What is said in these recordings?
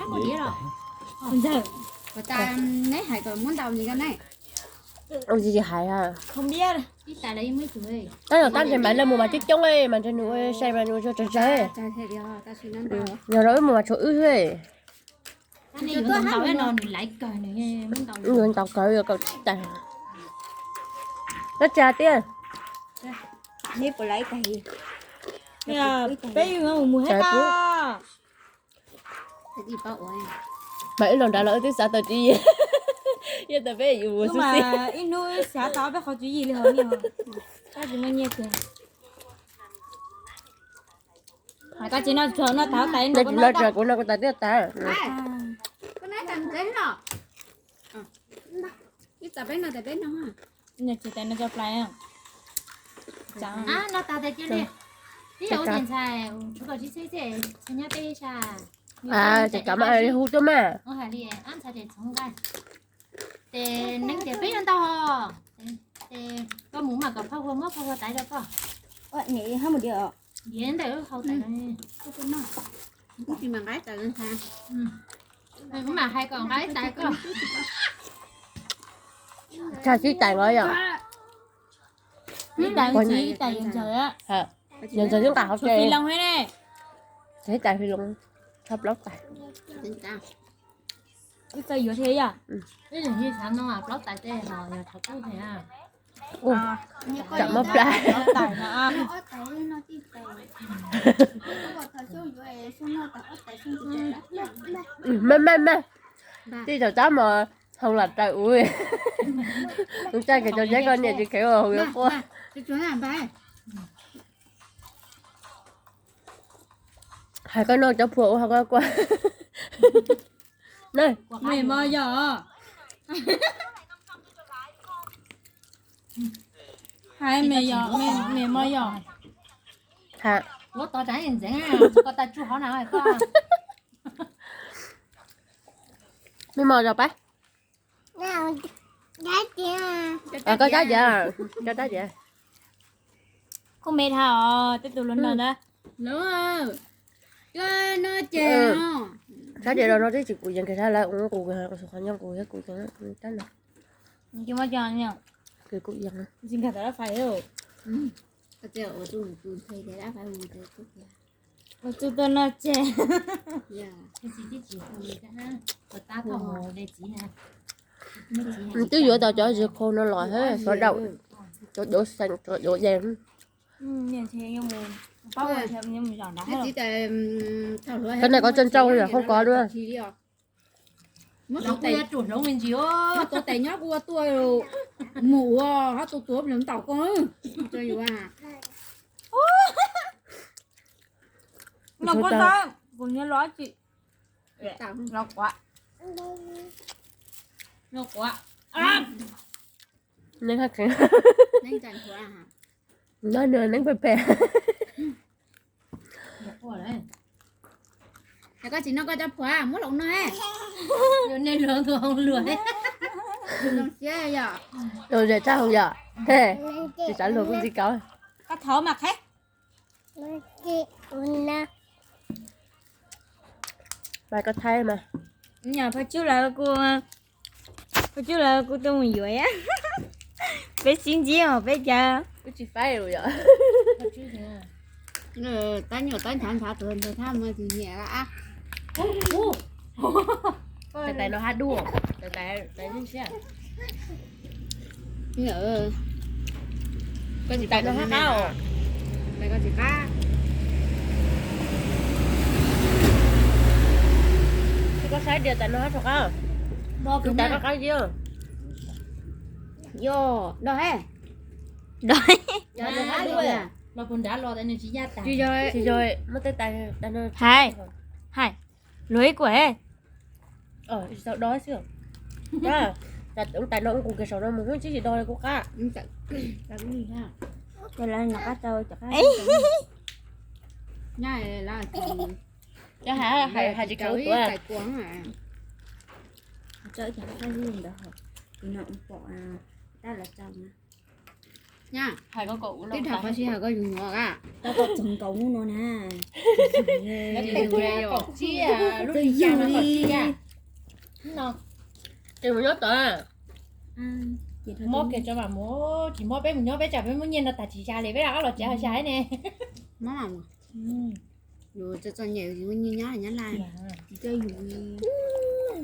Ua tsis hais, tab sis tab ntshe mas lawv mus mas coob coob mas ntshe nws ua sai mas nws ua tsawg tsawg. Yog rau wb mus mas tshuav wb xwb. Yuav ntaus kawg yuav kawm tag. Dab tsi tiag? Peb mus mus hais tau. Mas ib los nrad los wb twb xav tau tswv yim, yog tas peb yuav mus xwb xwb. Ib hnub xav tau ob peb qhov tswv yim li hauv nyiaj, tab sis muaj nyiaj tiag. Koj tsis noj tsuag noj tas huab tais no, kuv noj kuv tais twb tas. Noj tas tes cia li, twb yog ua ntxhais, tshuav kom tsis txheb txheb, nyob peb sab. Ces kav mas hu tuaj mas. Hais li, ab ntxhais ces txhoov nqaij. Ces neeb tias peb yuav ntau hos. Ces koj mus mas kom phauj hua muab phauj hua tais rau koj. Diav ntawm hau tais no. Kuv mam hais kom nqa ib tais koj. Tshaj sib tais los yom. Ib tais ntxhais, ib tais yuav ntxhais. Yuav ntxhais twb nqa hauv tsev. Tshaj sib tais fi loo, tshaj plaub tais. Ib txawj yuav thiab yom. Ib txwm xav no plaub tais tej ho yog thaum kub thiab. Tsam mob plab. Maj maj maj, tij thaum tab mos hoo lam raws ub. Mus txaj kev rau teb koj niam tsis kheev ua hauv yuav quaj. Hais koj noj cov phua ua hauv koj quaj. Me mos yog. Hais me yog, me mos yog. Ua tau tsav ntxeev, koj tas tsuj hov na koj. Me mos yog pab. Koj tab diav, koj tab diav. Kuj me dhau os, tej tus hluas nraug ntawd. Koj noj ces Sab tias los no twb tsis kuv yees kiag sab lawm, kuv qhov nyob kuv thiab kuv yees tab no. Kuv yees. Tus tuaj no tseg. Nws twb yuav tau cov zis khau no los xov daum, cov duav xeem, cov duav yees. Cov no koj tso nrau yog qhov koj dua. Muab tus tes nyob kuv ua tuaj mus ua ho tus tuav ntaus koj. Los kuv los tsis los quav. Los quav. Neeb haj kheev. Neeb pem pem. Koj tsis noj koj cov phuam muab los noj. Nej luag tus hoo luag. Zoo siab yom. Zoo siab tshaj hoo yom. Tsis xav luag kuj tsis kauv. Koj thov mas qheb. Mas koj thaij mas. Phaj Tswb lawv kuj, Phaj Tswb lawv kuj tuaj mus yuav. Peb sib ntsib os peb cas. Kuj tsis faib yom. Tab nyuam tab ntshav ntshav tus ntawd thab mus tus nyiam. Tais no hab dua, tais tais siab. Koj tsis tais no hab qab os. Koj tsis qab. Koj saib dias tais no hab rov qab. Tais koj qab yog. Yog, do he. Do. Los puas nrad los tais nws tsis yaj tas. Tsis yog, muab tej tais no. Hais, hais, luag ib kuam he. Tsis tau do xwb. Tais no ua kuv kiag saum no mus hnub tsis tsis do li kuv qab. Hais tsis tau tuav. Twb dhau qhov sij hawm koj yug nyuam a. Tab tom txog nkaus hnub no na. Twb yug li. Ces mus nyob tod. Mob kiag tso mam mus, tsis mob peb mus nyob peb tsam peb muab nyiaj no tag tsis ya li peb rov qab los tsev ho ya ne. Mob mas. Yus txom txom nyem yus nyiaj nyab nyab laj. Tsis coj yus li.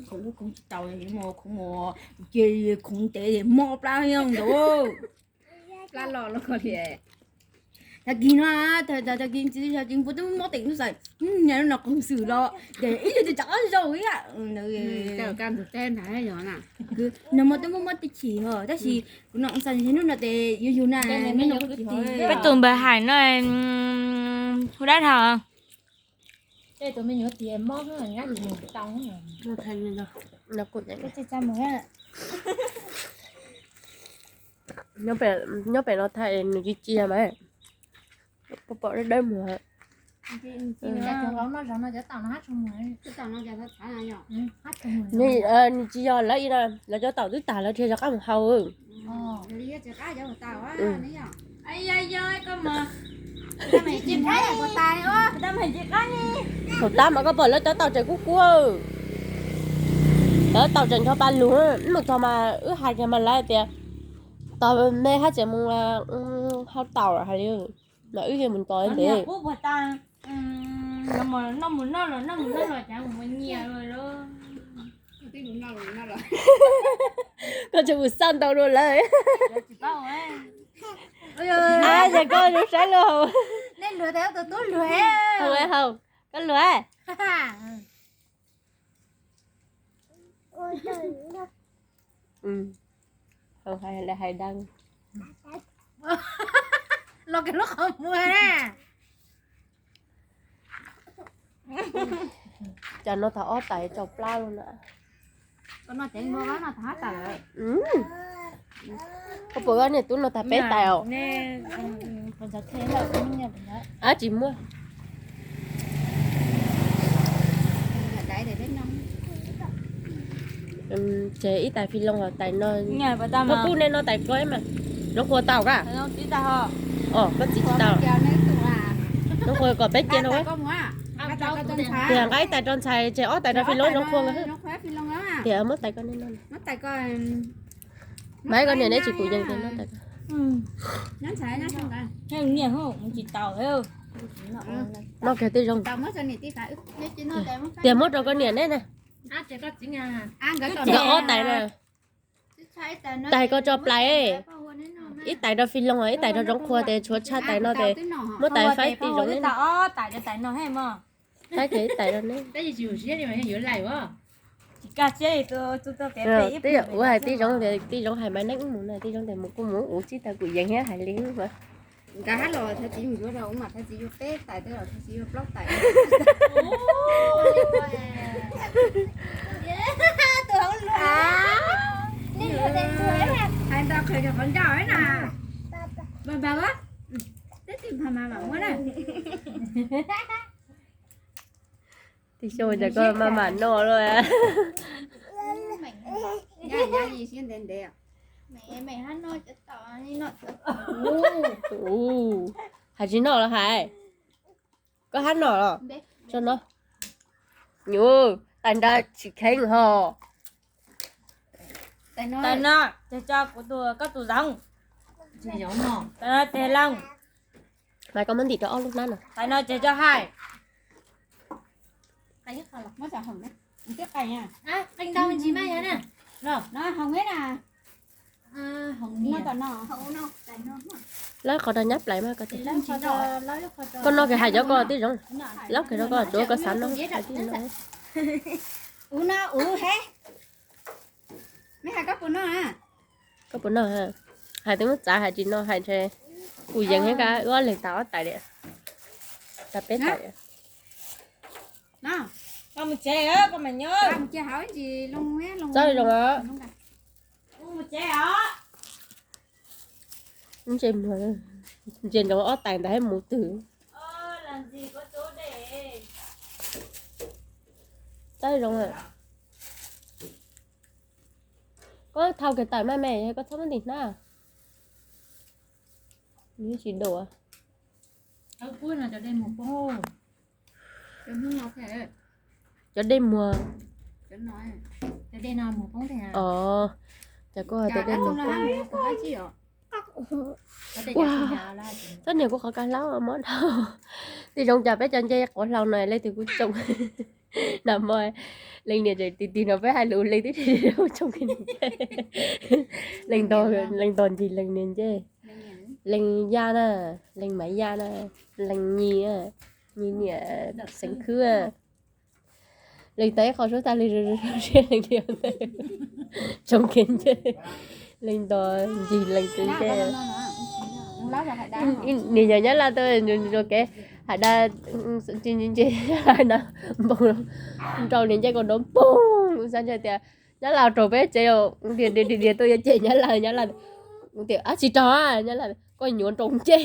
Khoom lub khoom tsis tau li mus khoom mus, cia khoom ntev li mob plab nyob ntawd. Plab los los ko li. Tag kis no, tag kis tsis yog tsis npua twb mob teem lub xaws, niag lub no qoog xwm los ces ib yam tsis tau qab zaug ib yam. Nag hmo twb muaj mob tib chim ho tab sis kuv no xaws hnub no ces yuav yug na. Peb tus npawg Hais no hu dab dhau. Nyob pem no thaij nws ci cia mas, pom dawb dawb mus. Nws tsis yog lawv, lawv cov taum twb tag lawv thiaj rov qab mus haus. Thaum tab mas koj pom lawv cov taum tseem kub kub, lawv taum tseem nrho pa lug, wb mus txog mas wb hais kiag mas lawv tias tos me hab tseem mus hau taum hais li, mas wb yeej mus tos ntev. Koj tseem mus xaj ntau dua lawm. Ab, yog koj zoo saib luaj hauv. Hauv, hauv, koj luag. Hauv hais, hais dab. Los kiag lub qhov muag na. Cas no tag ob tais tsaus plab lawm na. Koj puas, niag tub no tag peb tais os. Ab, tsis muaj. Ces ib tais fi loo os, tais no. Koj pub nej noj tais ko mas. Nov qhuas tau ka? Os, koj txiv tsis tau. Nov qhuas kom peb cia no. Tias nqa ib tais rau ntxhais, ces ob tais rau Fij Loob Zoov Qhua. Tias muab tais koj ne no. Mas koj niam neb tsis kuv yees tias no tais. Niam tsis tau. No kiag tij zoo. Tias muab rau koj niam neb na. Nkawd ob tais na. Tais koj tso plais, ib tais rau Fij Loob, ib tais rau Zoov Qhua, tes tshuav tshaj tais no tes muab tais faib tij zoo. Faib kiag ib tais rau neb. Twb yog ua hais tij zoo tias tij zoo hais mas neeb mus na, tij zoo tias mus kuj mus, ua tsis tau kuv yees thiab hais li mas. Nkawd hab los thawj txiv mus yuav rau ub mas thawj txiv yuav peb tais, thawj txiv yuav plaub tais. Hais ntau qhwv cov qhov ncauj na. Npawg npawg, twb tsis npawg mas mam muab na. Tij Xyooj, cas koj maj mam noj luaj. Hais tsis noj los hais. Koj hab noj los? Tso no. Nyuj, tais nrad tsis kheev ho. Tais no ces tso kuv tus, koj tus zoov. Tais no ces looj. Mas koj muab ntim rau ob lub hnab no. Tais no ces tso hais. Lawv qhov rau nyab plais mas koj tias. Koj noj kiag hais cov koj tij zoo. Lawv kiag rau koj, tsuav koj xav noj hais tij no. Ub no ub he. Koj puas noj? Hais twb muab txav hais tsis noj hais ntshe. Kuv yees thiab koj wb ob leeg tas ob tais li. Tas peb tais. Txawj zoo os. Ntsia muag, ntsia ntsoov ob tais ntawd hab mus twg. Txawj zoo. Koj thau kiag tawm mas me, koj txhob muab ntim hnab. Nws tsis dua. Cov dej muag. Os, cas koj hais tias dej muag. Ua, txhob nias kuv qhov kaj hlaub mob dhau. Tij zoo cas peb cov ncej quav hlau no leej twg kuj tsoo. Nag hmo leej niam tseem tig tig no peb hais lus leej twb tsoo kiag ncej. Leej ntog ncig leej niam ncej. Leej Yaj na, leej Maiv Yaj na, leej Nyi, Nyi niam Xeev Khwb. Leej tau ib qho suab tag leej zoo zoo siab leej niam ntawd tsoo kiag ncej. Leej ntog ncig leej twg ncej. Niam yog Nyab Laj tuaj rau kev hais dab tsi nce nce na, npoo nrau niam ncej koj nrov npoog, xav ntshe tias Nyab Laj raug peb tsev, tias dias dias tuaj yuav cem Nyab Laj, Nyab Laj tias ab tsis raug, Nyab Laj koj nyuam nroo ncej.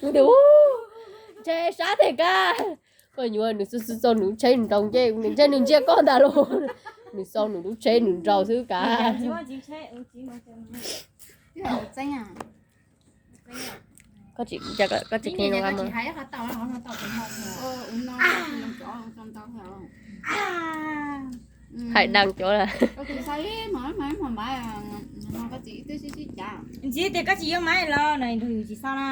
Tias ntshe sab tiag kab, koj nyuam nws xu xu xau nws lub tsheb nroo ncej, ntshe nws ntsia koj ntag lauj, nws xau nws lub tsheb nws nrau xwb kab. Koj tsis, koj tsis kheev los mas. Hais dab cov lawm. Ntxiv tias koj tsis yuav Maiv los no yus tsis xav na.